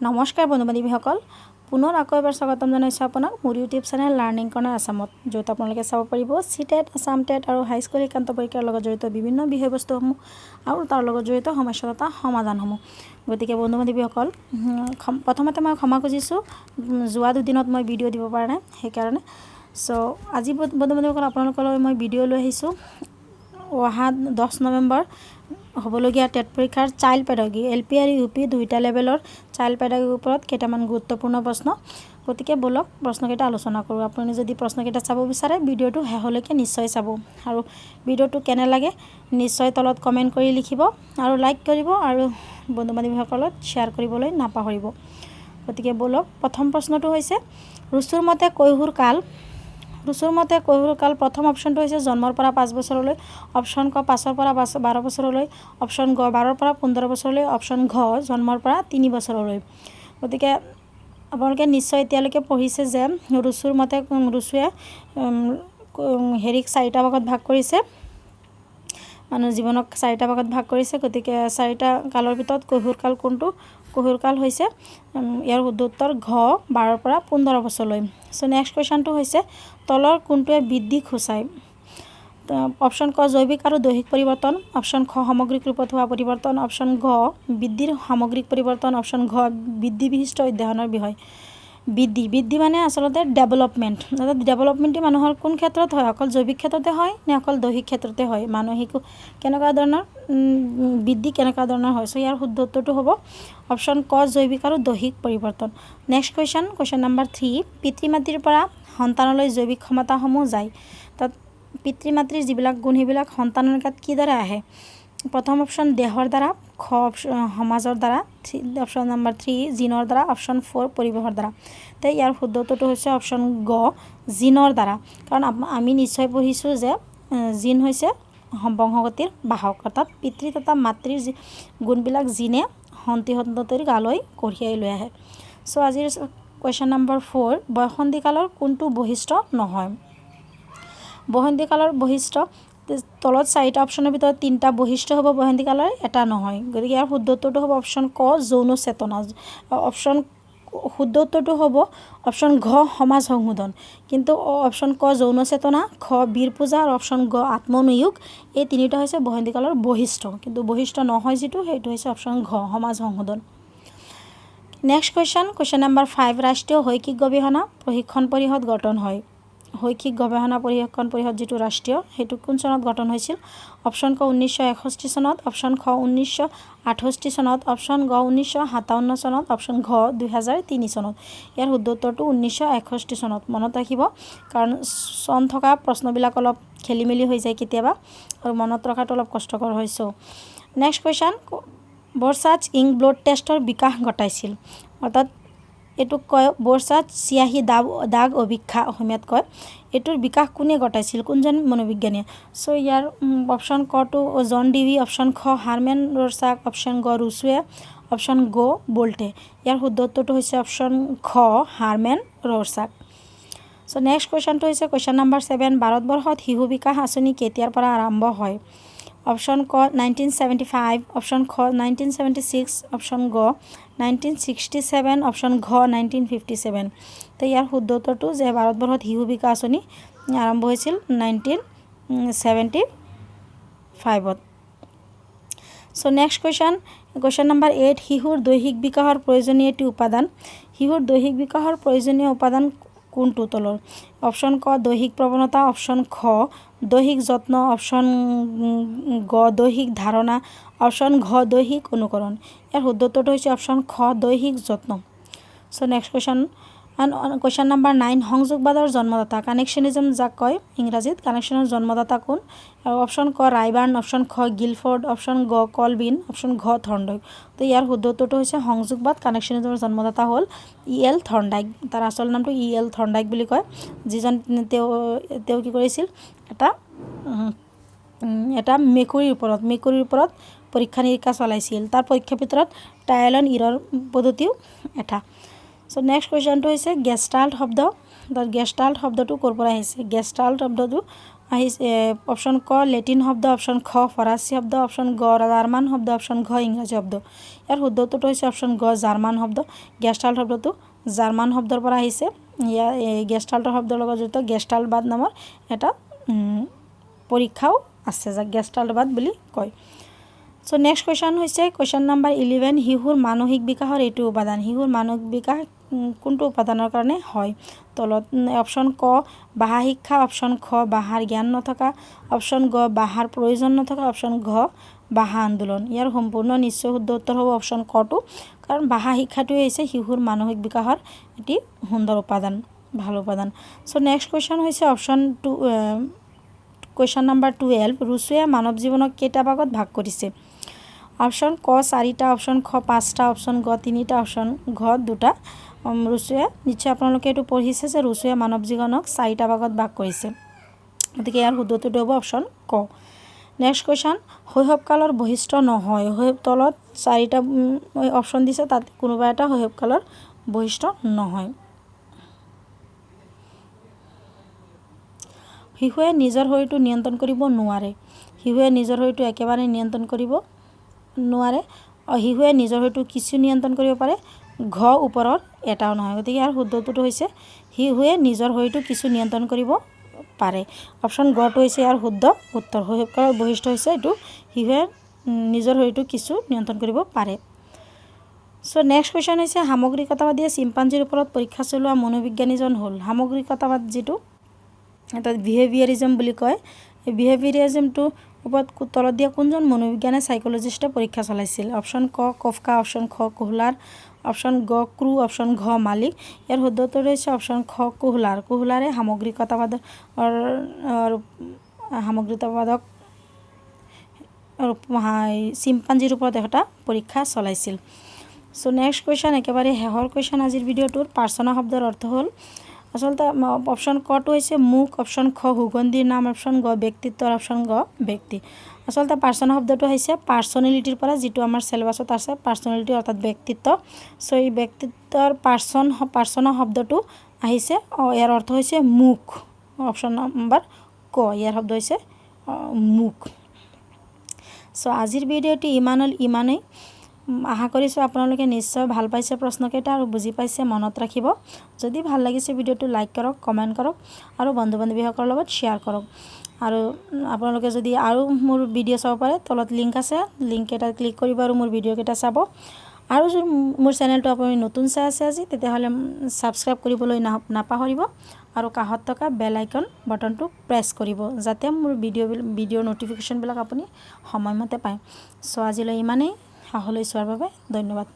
নমস্কাৰ বন্ধু বান্ধৱীসকল, পুনৰ আকৌ এবাৰ স্বাগতম জনাইছোঁ আপোনাক মোৰ ইউটিউব চেনেল লাৰ্ণিং কৰ্ণাৰ আছামত, য'ত আপোনালোকে চাব পাৰিব চি টেট, আছাম টেট আৰু হাইস্কুল শিক্ষান্ত পৰীক্ষাৰ লগত জড়িত বিভিন্ন বিষয়বস্তুসমূহ আৰু তাৰ লগত জড়িত সমস্যা তথা সমাধানসমূহ। গতিকে বন্ধু বান্ধৱীসকল, প্ৰথমতে মই ক্ষমা খুজিছোঁ, যোৱা দুদিনত মই ভিডিঅ' দিব পৰা নাই সেইকাৰণে। চ' আজি বন্ধু বান্ধৱীসকল, আপোনালোকলৈ মই ভিডিঅ' লৈ আহিছোঁ অহা 10 নৱেম্বৰ হ'বলগীয়া টেট পৰীক্ষাৰ চাইল্ড পেডাগী, এলপি আৰু ইউপি দুয়োটা লেভেলৰ চাইল্ড পেডাগীৰ ওপৰত কেইটামান গুৰুত্বপূৰ্ণ প্ৰশ্ন। গতিকে ব'লক, প্ৰশ্নকেইটা আলোচনা কৰোঁ। আপুনি যদি প্ৰশ্নকেইটা চাব বিচাৰে, ভিডিঅ'টো শেষলৈকে নিশ্চয় চাব আৰু ভিডিঅ'টো কেনে লাগে নিশ্চয় তলত কমেণ্ট কৰি লিখিব আৰু লাইক কৰিব আৰু বন্ধু বান্ধৱীসকলক শ্বেয়াৰ কৰিবলৈ নাপাহৰিব। গতিকে ব'লক, প্ৰথম প্ৰশ্নটো হৈছে ৰুচুৰ মতে কৈশোৰ কাল। ৰুচুৰ মতে কৈশোৰ কাল। প্ৰথম অপশ্যনটো হৈছে জন্মৰ পৰা 5 বছৰলৈ, অপশ্যন ক 5ৰ পৰা 12 বছৰলৈ, অপশ্যন গ 12ৰ পৰা 15 বছৰলৈ, অপশ্যন ঘ জন্মৰ পৰা 3 বছৰলৈ। গতিকে আপোনালোকে নিশ্চয় এতিয়ালৈকে পঢ়িছে যে ৰুচুৰ মতে ৰুচুৱে হেৰিক চাৰিটা ভাগত ভাগ কৰিছে, মানুহ জীৱনক চাৰিটা ভাগত ভাগ কৰিছে। গতিকে চাৰিটা কালৰ ভিতৰত কৈশোৰ কাল কোনটো? কৈশোৰ কাল হৈছে ইয়াৰ শুদ্ধ উত্তৰ ঘ, 12ৰ পৰা 15 বছৰলৈ। চ' নেক্সট কুৱেশ্যনটো হৈছে তলৰ কোনটোৱে বৃদ্ধিক সূচায়? অপশ্যন ক জৈৱিক আৰু দৈহিক পৰিৱৰ্তন, অপশ্যন খ সামগ্ৰিক ৰূপত হোৱা পৰিৱৰ্তন, অপশ্যন ঘ বৃদ্ধিৰ সামগ্ৰিক পৰিৱৰ্তন, অপশ্যন ঘ বৃদ্ধি বিশিষ্ট অধ্যয়নৰ বিষয়। বৃদ্ধি, বৃদ্ধি মানে আচলতে ডেভেলপমেণ্ট। অৰ্থাৎ ডেভেলপমেণ্টটো মানুহৰ কোন ক্ষেত্ৰত হয়? অকল জৈৱিক ক্ষেত্ৰতে হয় নে অকল দৈহিক ক্ষেত্ৰতে হয়? মানসিক কেনেকুৱা ধৰণৰ বৃদ্ধি, কেনেকুৱা ধৰণৰ হয়? চ' ইয়াৰ শুদ্ধ উত্তৰটো হ'ব অপশ্যন ক জৈৱিক আৰু দৈহিক পৰিৱৰ্তন। Next question, question number 3। পিতৃ মাতৃৰ পৰা সন্তানলৈ জৈৱিক ক্ষমতাসমূহ যায়। তাত পিতৃ মাতৃৰ যিবিলাক গুণ, সেইবিলাক সন্তানৰ গাত কিদৰে আহে? প্ৰথম অপশ্যন দেহৰ দ্বাৰা, খ অপশ্যন সমাজৰ দ্বাৰা, অপশ্যন নাম্বাৰ 3 জিনৰ দ্বাৰা, অপশ্যন 4 পৰিৱেশৰ দ্বাৰা। তে ইয়াৰ শুদ্ধ উত্তৰটো হৈছে অপশ্যন গ জিনৰ দ্বাৰা। কাৰণ আমি নিশ্চয় পঢ়িছোঁ যে জিন হৈছে বংশগতিৰ বাহক। অৰ্থাৎ পিতৃ তথা মাতৃৰ যি গুণবিলাক জিনে সন্তি সন্ততিৰ গালৈ কঢ়িয়াই লৈ আহে। চ' আজিৰ কুৱেশ্যন নম্বৰ 4, বয়সন্ধি কালৰ কোনটো বৈশিষ্ট্য নহয়? বয়সন্ধি কালৰ বৈশিষ্ট্য, তলত চাৰিটা অপশ্যনৰ ভিতৰত তিনিটা বৈশিষ্ট্য হ'ব বয়সন্ধি কালৰ, এটা নহয়। গতিকে ইয়াৰ শুদ্ধ উত্তৰটো হ'ব অপশ্যন ক যৌন চেতনা। অপশ্যন শুদ্ধ উত্তৰটো হ'ব অপশ্যন ঘ সমাজ সংশোধন। কিন্তু অপশ্যন ক যৌন চেতনা, খ বীৰ পূজা আৰু অপশ্যন গ আত্মনিয়োগ, এই তিনিটা হৈছে বয়সন্ধি কালৰ বৈশিষ্ট্য। কিন্তু বৈশিষ্ট্য নহয় যিটো, সেইটো হৈছে অপশ্যন ঘ সমাজ সংশোধন। Next question, question number 5। ৰাষ্ট্ৰীয় শৈক্ষিক গৱেষণা প্ৰশিক্ষণ পৰিষদ গঠন হয়। শৈক্ষিক গৱেষণা প্ৰশিক্ষণ পৰিষদ যিটো ৰাষ্ট্ৰীয়, সেইটো কোন চনত গঠন হৈছিল? অপশ্যন ক 1961 চনত, অপশ্যন খ 1968 চনত, অপশ্যন গ 1957 চনত, অপশ্যন ঘ 2003 চনত। ইয়াৰ শুদ্ধ উত্তৰটো 1961 চনত। মনত ৰাখিব, কাৰণ চন থকা প্ৰশ্নবিলাক অলপ খেলি মেলি হৈ যায় কেতিয়াবা আৰু মনত ৰখাটো অলপ কষ্টকৰ হয়। চ' নেক্সট কুৱেশ্যন, ৰ'ৰচাচ ইংক ব্লট টেষ্টৰ বিকাশ ঘটাইছিল। অৰ্থাৎ এইটোক কয় ৰ'ৰচাচ চিয়াহী দাগ দাগ অভীক্ষা অসমীয়াত কয়। এইটোৰ বিকাশ কোনে ঘটাইছিল, কোনজন মনোবিজ্ঞানীয়ে? চ' ইয়াৰ অপশ্যন কটো জন ডিভি, অপশ্যন খ হাৰমেন ৰ'ৰচাক, অপশ্যন গ ৰুচুৱে, অপশ্যন গ বল্টে। ইয়াৰ শুদ্ধ উত্তৰটো হৈছে অপশ্যন খ হাৰমেন ৰ'ৰচাক। চ' নেক্সট কুৱেশ্যনটো হৈছে কুৱেশ্যন নাম্বাৰ 7। ভাৰতবৰ্ষত শিশু বিকাশ আঁচনি কেতিয়াৰ পৰা আৰম্ভ হয়? অপশ্যন ক 1975, অপশ্যন খ 1976, অপশ্যন গ 1967, অপশ্যন ঘ 1957। তো ইয়াৰ শুদ্ধ উত্তৰটো যে ভাৰতবৰ্ষত শিশু বিকাশ আঁচনি আৰম্ভ হৈছিল 1975ত। So next question, question number 8। শিশুৰ দৈহিক বিকাশৰ প্ৰয়োজনীয় এটি উপাদান। শিশুৰ দৈহিক বিকাশৰ প্ৰয়োজনীয় উপাদান কোনটো তলৰ? অপশ্যন ক দৈহিক প্ৰৱণতা, অপশ্যন খ দৈহিক যত্ন, অপশ্যন গ দৈহিক ধাৰণা, অপশ্যন ঘ দৈহিক অনুকৰণ। ইয়াৰ শুদ্ধ উত্তৰটো হৈছে অপশ্যন খ দৈহিক যত্ন। So next question, question number 9। সংযোগবাদৰ জন্মদাতা, কানেকশ্যনিজম যাক কয় ইংৰাজীত, কানেকশ্যনৰ জন্মদাতা কোন? আৰু অপশ্যন ক ৰাইবাৰ্ণ, অপশ্যন খ গিলফৰ্ড, অপশ্যন গ কলবিন, অপশ্যন ঘ থৰ্ণডাইক। তো ইয়াৰ শুদ্ধ উত্তৰটো হৈছে সংযোগবাদ, কানেকশ্যনিজমৰ জন্মদাতা হ'ল ই এল থৰ্ণডাইক। তাৰ আচল নামটো ই এল থৰ্ণডাইক বুলি কয়। যিজন তেওঁ তেওঁ কি কৰিছিল? এটা মেকুৰীৰ ওপৰত পৰীক্ষা নিৰীক্ষা চলাইছিল। তাৰ পৰীক্ষাৰ ভিতৰত ট্ৰায়েল এণ্ড ইৰৰ পদ্ধতিও এটা। চ' নেক্সট কুৱেশ্যনটো হৈছে গেষ্টাল্ট শব্দ। গেষ্টাল্ট শব্দটো ক'ৰ পৰা আহিছে? গেষ্টাল্ট শব্দটো আহিছে? অপশ্যন ক লেটিন শব্দ, অপশ্যন খ ফৰাচী শব্দ, অপশ্যন গ জাৰ্মান শব্দ, অপশ্যন ঘ ইংৰাজী শব্দ। ইয়াৰ শুদ্ধ উত্তৰটো হৈছে অপশ্যন গ জাৰ্মান শব্দ। গেষ্টাল্ট শব্দটো জাৰ্মান শব্দৰ পৰা আহিছে। ইয়াৰ এই গেষ্টাল্টৰ শব্দৰ লগত জড়িত গেষ্টাল্টবাদ নামৰ এটা পৰীক্ষাও আছে, যাক গেষ্টাল্টবাদ বুলি কয়। চ' নেক্সট কুৱেশ্যন হৈছে কুৱেশ্যন নাম্বাৰ 11। শিশুৰ মানসিক বিকাশৰ এইটো উপাদান। শিশুৰ মানসিক বিকাশ কোনটো উপাদানৰ কাৰণে হয়? তলত অপশ্যন ক ভাষা শিক্ষা, অপশ্যন খ ভাষাৰ জ্ঞান নথকা, অপশ্যন গ ভাষাৰ প্ৰয়োজন নথকা, অপশ্যন ঘ ভাষা আন্দোলন। ইয়াৰ সম্পূৰ্ণ নিশ্চয় শুদ্ধ উত্তৰ হ'ব অপশ্যন কটো, কাৰণ ভাষা শিক্ষাটোৱে হৈছে শিশুৰ মানসিক বিকাশৰ এটি সুন্দৰ উপাদান, ভাল উপাদান। চ' নেক্সট কুৱেশ্যন হৈছে option two, question number 12। ৰুচুৱে মানৱ জীৱনক কেইটা ভাগত ভাগ কৰিছে? অপশ্যন ক চাৰিটা, অপশ্যন খ পাঁচটা, অপশ্যন গ তিনিটা, অপশ্যন ঘ দুটা। ৰুচুৱে, নিশ্চয় আপোনালোকে এইটো পঢ়িছে যে ৰুচুৱে মানৱ জীৱনক চাৰিটা ভাগত ভাগ কৰিছে। গতিকে ইয়াৰ শুদ্ধটোতো হ'ব অপশ্যন ক। নেক্সট কুৱেশ্যন, শৈশৱকালৰ বৈশিষ্ট্য নহয়। শৈশৱ, তলত চাৰিটা অপশ্যন দিছে, তাত কোনোবা এটা শৈশৱকালৰ বৈশিষ্ট্য নহয়। শিশুৱে নিজৰ শৰীৰটো নিয়ন্ত্ৰণ কৰিব নোৱাৰে। শিশুৱে নিজৰ শৰীৰটো একেবাৰে নিয়ন্ত্ৰণ কৰিব নোৱাৰে। শিশুৱে নিজৰ শৰীৰটো কিছু নিয়ন্ত্ৰণ কৰিব পাৰে। ঘ ওপৰৰ এটাও নহয়। গতিকে ইয়াৰ শুদ্ধটোতো হৈছে শিশুৱে নিজৰ শৰীৰটো কিছু নিয়ন্ত্ৰণ কৰিব পাৰে। অপশ্যন গটো হৈছে ইয়াৰ শুদ্ধ উত্তৰ। শৈশৱকালৰ বৈশিষ্ট্য হৈছে এইটো, শিশুৱে নিজৰ শৰীৰটো কিছু নিয়ন্ত্ৰণ কৰিব পাৰে। চ' নেক্সট কুৱেশ্যন হৈছে সামগ্ৰিকতাবাদীয়ে চিম্পাঞ্জিৰ ওপৰত পৰীক্ষা চলোৱা মনোবিজ্ঞানীজন হ'ল। সামগ্ৰিকতাবাদ যিটো এটা বিহেভিয়াৰিজম বুলি কয়, এই বিহেভিয়াৰিজমটোৰ ওপৰত তলত দিয়া কোনজন মনোবিজ্ঞানে, চাইক'লজিষ্টে পৰীক্ষা চলাইছিল? অপশ্যন ক কফকা, অপশ্যন খ কোহলাৰ, অপশ্যন গ ক্ৰু, অপশ্যন ঘ মালিক। ইয়াৰ শুদ্ধ উত্তৰ হৈছে অপশ্যন খ কোহলাৰ। কোহলাৰে সামগ্ৰিকতাবাদক চিম্পাঞ্জিৰ ওপৰত এটা পৰীক্ষা চলাইছিল। চ' নেক্সট কুৱেশ্যন, একেবাৰে শেষৰ কুৱেশ্যন আজিৰ ভিডিঅ'টোৰ। পাৰ্চনা শব্দৰ অৰ্থ হ'ল? আচলতে অপশ্যন কটো হৈছে মুখ, অপশ্যন খ সুগন্ধিৰ নাম, অপশ্যন গ ব্যক্তিত্বৰ, অপশ্যন গ ব্যক্তি। আচলতে পাৰ্চনা শব্দটো হৈছে পাৰ্চনেলিটিৰ পৰা, যিটো আমাৰ চিলেবাছত আছে, পাৰ্চনেলিটি অৰ্থাৎ ব্যক্তিত্ব। চ' এই ব্যক্তিত্বৰ পাৰ্চনা শব্দটো আহিছে, ইয়াৰ অৰ্থ হৈছে মুখ। অপশ্যন নম্বৰ ক, ইয়াৰ শব্দ হৈছে মুখ। চ' আজিৰ ভিডিঅ'টি ইমান হ'ল, ইমানেই। আশা কৰিছোঁ আপোনালোকে নিশ্চয় ভাল পাইছে প্ৰশ্নকেইটা আৰু বুজি পাইছে, মনত ৰাখিব। যদি ভাল লাগিছে ভিডিঅ'টো লাইক কৰক, কমেণ্ট কৰক আৰু বন্ধু বান্ধৱীসকলৰ লগত শ্বেয়াৰ কৰক। আৰু আপোনালোকে যদি আৰু মোৰ ভিডিঅ' চাব পাৰে, তলত লিংক আছে, লিংককেইটা ক্লিক কৰিব আৰু মোৰ ভিডিঅ'কেইটা চাব। আৰু যদি মোৰ চেনেলটো আপুনি নতুন চাই আছে আজি, তেতিয়াহ'লে ছাবস্ক্ৰাইব কৰিবলৈ নাপাহৰিব আৰু কাষত থকা বেল আইকন বটনটো প্ৰেছ কৰিব, যাতে মোৰ ভিডিঅ' ন'টিফিকেশ্যনবিলাক আপুনি সময়মতে পায়। চ' আজিলৈ ইমানেই। শেষলৈ চোৱাৰ বাবে ধন্যবাদ।